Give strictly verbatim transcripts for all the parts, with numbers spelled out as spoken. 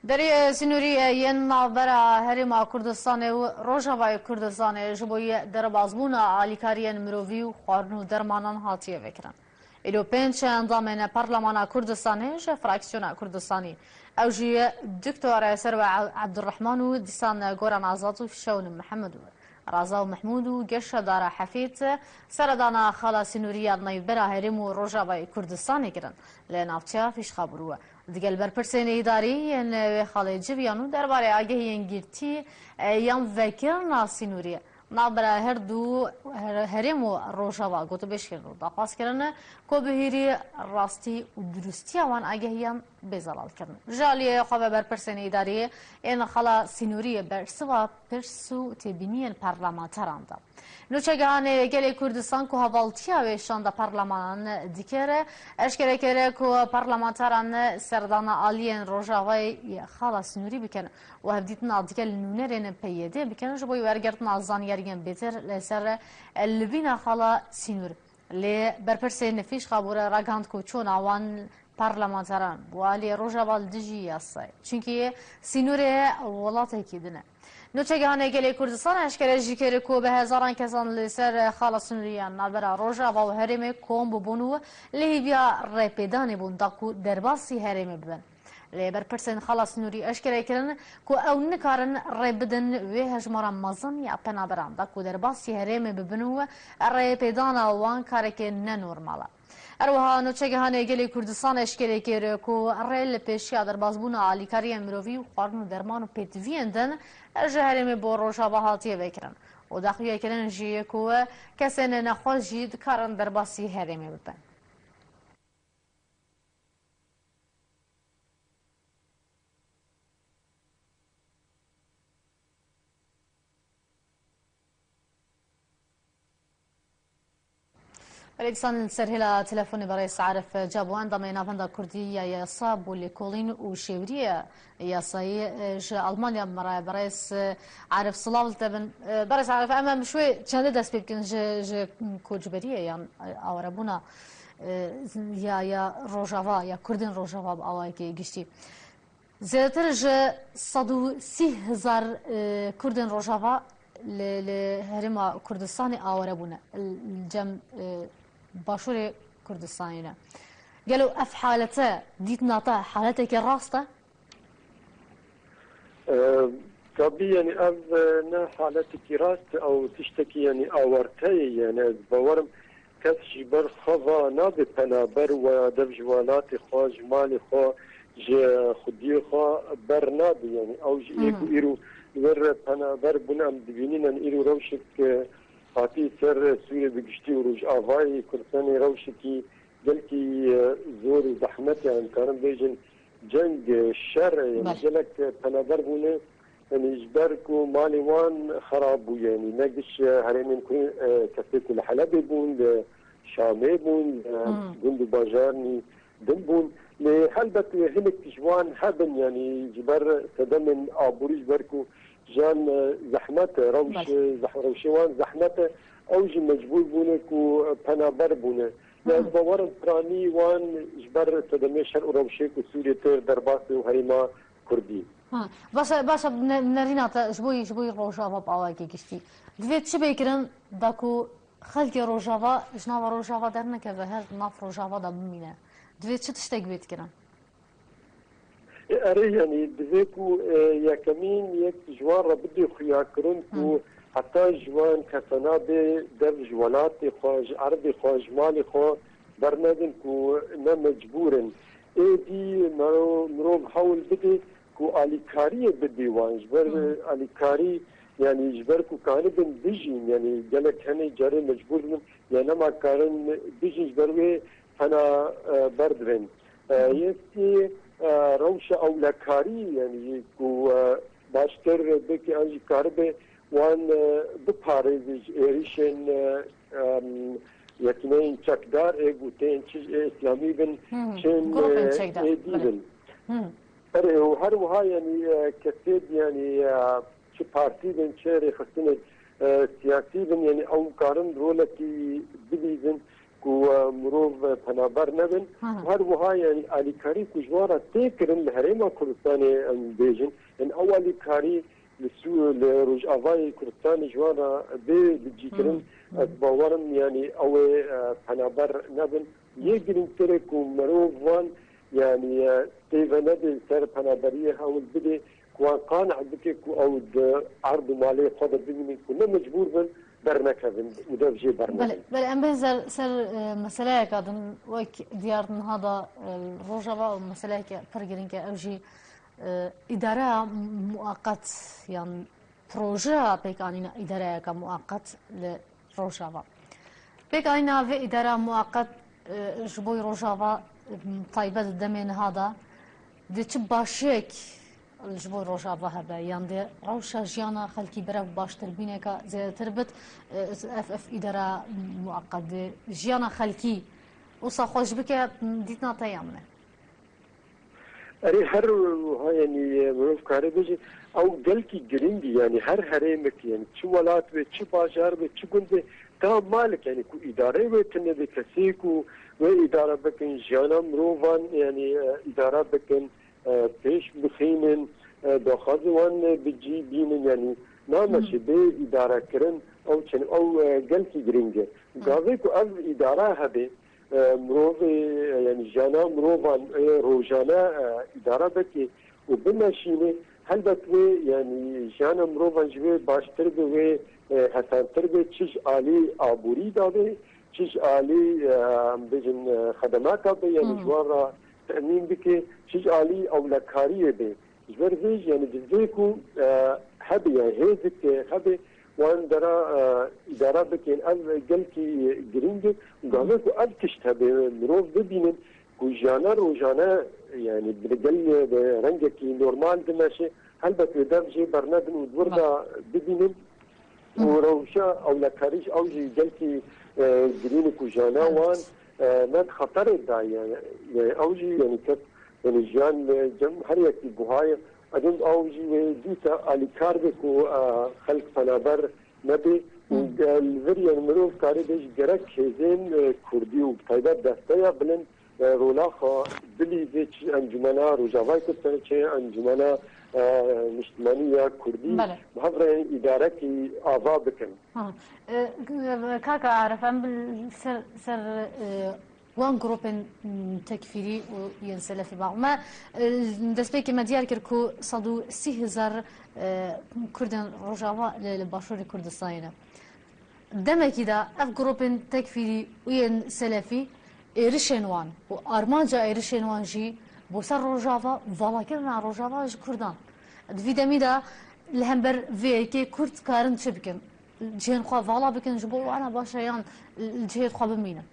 Derê sînorî yên navbera Herêma Kurdistanê û Rojavayê Kurdistanê ji bo yê derbasbûna alîkariyên mirovî û xwarin û dermanan hatiye vekirin. Îro pênc endamên Parlemana Kurdistanê ji fraksiyona Kurdistanî, ew jî Doktor Serwe Ebdurrehman û dîsan Goran Azad û Şewnim Mihemed û Razaw Mehmûd û Geşedara Hefîd, seredana xala sînorî ya navbera Herêm û Rojavayê Kurdistanê kirin li navçeya Fîşxabûr û digel berpirsên îdarî yên wê xalê civiyan û derbarê agehiyên girtî, e, yan vekirina sînorî navbera her du her-, herêm û Rojava gotûbêj kirin û daxwaz kirin ku bi hîrî rastî û duristiya wan agehiyan bê zelalkirin. Ji aliyê xwe ve berpirsên îdarî yên xala sînorî bersiva pirs û têbîniyên parlamenteran da. Nûçegihanê Gelê Kurdistan ku hevaltiya wê şanda parlamenan dikir, eşkere kir ku parlamenteran serdana aliyên Rojavayê xala sînorî bikin û hevdîtina digel nûnerên P Y D bikin ji bo wergirtina zanyariyên bêtir li ser livîna xala sînor. Lê berpirsên Fîşxabûrê ragihand ku çûna wan parlamenteran bo aliyê Rojava li dijî yasayê, çunkî sînorê welatekî din e. Nûçegihanê Gelê Kurdistan eşkere jî kir ku bi hezaran kesan li ser xala sînorî ya navbera Rojava û herêmê kom bûbûn û li hêviya rêpêdanê bûn da ku derbasî herêmê bibin. Lê berpirsên xala sînorî eşkere kirin ku ew nikarin rê bidin wê hejmara mezin ya penaberan da ku derbasî herêmê bibin û rêpêdana wan karekê nenormal e. Her wiha Nûçegihanê Gelê Kurdistan eşkere kir ku rê li pêşiya derbasbûna alîkariyên mirovî û xwarin û derman û pêtiviyên din ji herêmê bo Rojava hatiye vekirin û daxuyakirin jî ye ku kesên nexweş jî dikarin derbasî herêmê bibin. Belê dîsan li ser hêla telefonê berêz Arif Cabo, endamê Navenda Kurdî ya Yasa bo Lêkolîn û Şêwiriyê Yasayî, e, ji Almanya bi me re ye. Berêz, e, Arif, silav li te bin. E, berêz Arif, em, em ji wê çendê dest pê bikin ji, ji koçberiyê yan, e, awarebûna, e, ya, ya Rojava, ya Kurdên Rojava bi awayekî giştî. Zêdetir ji sed û sî hezar, e, Kurdên Rojava li, li Herêma Kurdistanê aware bûne, li cem, e, Başûrê Kurdistanê ne. Gelo ev halete, dîtina te, haletekî rast e? E, tabî, yanî ev, e, ne haletekî rast e, ew tiştekî, yanî awarte ye, yanî ez bawerim kes ji ber xwe va nabe penaber, we dev ji welatê xwe, ji malê xwe, ji xwediyê xwe bernabe. Yanî ew ji ê ku îro li wir penaber bûne, em dibînin, em îro rewşek, e, hatî ser Sûriyê bi giştî û Rojavayê Kurdistanê rewşekî gelkî, e, zor û zehmet e, em karin bêjin ceng, e, şer e, yanî Belê. gelek, e, penaber bûne. Yanî ji ber ku malê wan xerab bûye, yanî ne giş, e, herêmên ku, e, kesê ku li Helebê bûn, li Şamê bûn, li Hmm. gund û bajarnî din bûn. Lê helbet hinek ji wan hebin, yanî ji ber sedemên aborî, ji ber ku jiyan, e, zehmet e, rewş, Belê. e, zeh-, rewşê wan zehmet e, ew jî mecbûr bûne ku, e, penaber bûne. Lê ez Hı hı. bawerim piranî wan ji ber sedemê şer û rewşê ku Sûriyê têr derbas be û herêma Kurdî. Ha, baş e, baş e, ne-, nerîna te ji bo, ji bo Rojava bi awayekî giştî. Divê çi bê kirin da ku xelkê Rojava ji nava Rojava dernekeve, her di nav Rojava de bimîne? Divê çi tiştek bê kirin? E, erê, yanî divê ku, e, yekemîn yek ji wan re bidê xuyakirin ku Hı. heta ji wan kesana bê dev ji welatê xwe, ji erdê xwe, ji malê xwe bernedin ku ne mecbûr in. Êdî mero-, mirov hewl bidê ku alîkariyê bidî wan. Ji ber Hı. alîkarî, yanî ji ber ku kanibin bijîn, yanî gelek hene carê mecbûr dibin, ya nema karin bijîn, ji ber wê hena, e, berdibin. E, Hı hı. yekî, e, rewşa ewlekarî, yanî ku, e, baştir belkî an jî karibe wan, e, biparêze ji êrîşên, e, em, yekîneyên çekdar, ê ku tên çi ê îslamî bin, Hı hı. çin, Grûpên e, çekdar. êdî Belê. bin. Hı hı. Erê, û her wiha, yanî, e, kesê, yanî, e, çi partî bin, çi rêxistinên, e, siyasî bin, yanî ew karin rolekî bilîzin. ku, e, mirov, e, penaber nebin. Hı hı. Her wiha, yanî, alîkarî ku ji wan re tê kirin li Herêma Kurdistanê, em bêjin, yanî, ew alîkarî li Sû-, li Rojavayê Kurdistanê ji wan re bê bicîkirin, Hı hı. ez bawer im, yanî, ew ê, e, penaber nebin. Yê girîngtir e ku mirov wan, yanî, e, tê ve nedê li ser penaberiyê hewl bidê, ku wan qaneh bike ku ew di erd û malê xwe de bimînin, ku ne mecbûr bin bernekevin û dev jê Belê, bernedin. belê, em bên ser, ser, e, meseleyeka din, wek diyar niha da, e, Rojava û meseleyeke pir girîng e, ew jî, e, îdareya muqat yan projeya pêkanîna îdareyeke muqat li Rojava. Pêkanîna vê îdara muqat, e, ji bo Rojava, e, taybet di demê niha de dê çi başiyek ji bo Rojava hebe, yan dê rewşa jiyana xelkî berev baştirbîneka zêdetir bit, e, ev, ev îdara muqat dê jiyana xelkî wisa xweş bike, dîtina te ya min e. Erê, her wiha, yanî, e, mirov kare bêje, ew gelkî girîng e, yanî, her herêmek, yanî, çi welat be, çi bajar be, çi gund be, ta malik, yanî, ku îdareyê wê tune be, kesê ku wê îdare bikin, jiyana mirovan, yanî, e, îdare bikin, e, pêş bixînin, e, daxwazê wan, e, bi cî bînin, yanî, nameşe bê îdarekirin, ew çend, ew, e, gelkî girîng e. Gavê ku ev îdare hebe, e, mirovê, e, yanî jiyana mirovan, e, rojane, e, îdare bike û bimeşîne, helbet wê, yanî jiyana mirovan ji wê baştir be, wê, e, hesantir be, çi ji alî aborî de be, çi ji alî, e, em bêjin, e, xedemata be, yanî ji wan re temîn bike, çi ji alî ewlekariyê be. Ji ber vê jî, yanî divê ku, e, hebe, yanî hêzik, e, hebe wan dera, e, îdara bikin. Ev gelkî girîng e û gavê ku ev tişt hebe, mirov bibînin ku jiyana rojane, yanî bi gel, e, bi rengekî normal dimeşe, helbet wê dev jê bernedin û di wir de bibînin. Û rewşa ewlekarî jî, ew jî gelkî, e, girîn e ku jiyana wan, e, ne di xeterê de ye. Yanî ew jî, yanî kes, yanî jiyan, e, cem her yekî buha ye. Edin ew jî wê dîsa alîkar be ku, e, xelk penaber nebe û, e, li vir, yanî mirov karê bêje gerek hêzên, e, kurdî û bi taybet desteya bilind e, rola xwe bilîze, çi Encûmena Rojavayê Kurdistanê, çi Encûmena, e, Niştimanî ya Kurdî, Belê. bi hev re îdarekî ava bikin. Ha. E, kaka Arif, em bi ser, ser, e, wan grûpên, m, tekfîrî û yên selefî baxwe. Me, e, destpêkê me diyar kir ku sed û sî hezar, e, Kurdên Rojava li, li Başûrê Kurdistanê ne. Demekî de ev grûpên tekfîrî û yên selefî êrişên wan û armanca êrişên wan jî bo ser Rojava, valakirina Rojava ji Kurdan. Di vî demî de li hember vê yekê Kurd karin çi bikin? Cihên xwe vala bikin ji bo wana baş e yan li cihê xwe bimînin?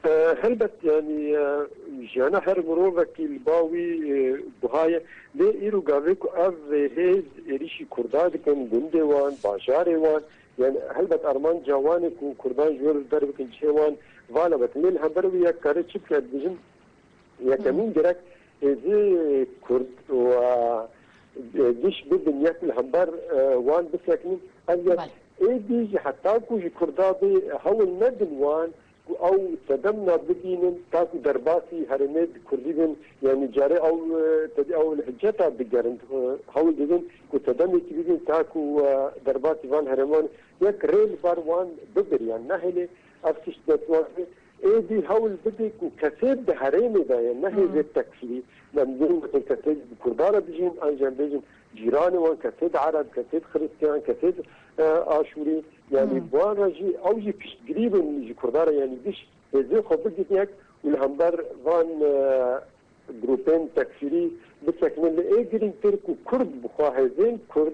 E, helbet, yanî, e, jiyana her mirovekî li ba wî, e, buha ye. Lê îro gavê ku ev hêz êrîşî Kurda dikin, gundê wan, bajarê wan, yanî helbet armanca wan e ku Kurdan ji wir li der bikin, cihê wan vala bikin. Lê li hember wî yek kare çi bike, dibêjin, yekemîn gerek hêzê Kurd û, e, giş bibin yek li hember, e, wan bisekinin. Ev yek Belê. Êdî jî heta ku ji Kurda bê hewl nedin wan ku ew sedemna bibînin, ta ku derbasî herêmê di Kurdî bin, yanî carê ew, e, tedî ew li hiceta bigerin, e, hewl didin ku sedemekî bibîn, ta ku, e, derbasî van herêman yek rê li ber wan bibir, yan nehêlê ev tişt dest wan bê. Êdî hewl bide ku kesê di herêmê de ye, ne hêzê tekfîrî. Em dibêjin kesê bi Kurdan re dijîn, an jî em bêjin cîranê wan, kesê di Ereb, kesê di Xiristiyan, kesê di, e, Aşûrî. Yanî bi wan re jî, ew jî piştgirî bin ji Kurdan re, yanî giş hêzê xwe bigin yek û li hember van, e, grûpên tekfîrî bisekinin. Lê ê girîngtir ku Kurd bi xwe, hêzên Kurd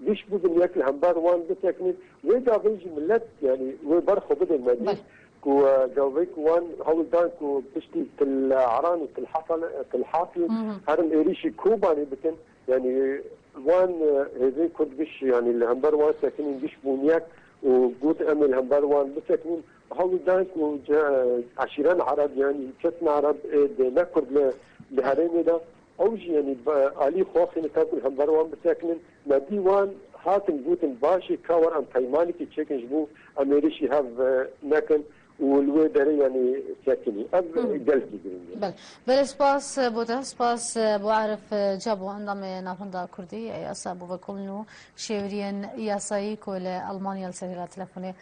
giş bibin yek li hember wan bisekinin. Wê gavê jî milet, yanî wê ber xwe bide. Me dît Belê. ku, e, gavê ku wan hewl dan ku piştî Til Eran û Til Hasal, Til Hasil Hı hı. herin êrîşî Kobanê bikin. Yanî wan, e, hêzên Kurd giş, yanî li hember wan sekinin, giş bûn yek û got, em ê li hember wan bisekinin. Hewl dan ku ce-, eşîren Ereb, yanî kesên Ereb, ê, dê ne Kurd li, li herêmê de, ew jî, yanî, be-, alî xwe xîne ta ku li hember wan bisekinin. Me dî wan hatin gotin, baş e, ka wer em peymanekê çêkin ji bo em êrişî hev, e, nekin. û li wê derê yanî sekinî. Ev gelkî giring e. Belê. Belê, spas bo te, spas bo Arif Cabo, endamê Navhenda Kurdî ya Yasa bo Vekolin û Şêwiriyên Yasayî ku li Almanya li ser hêla telefonê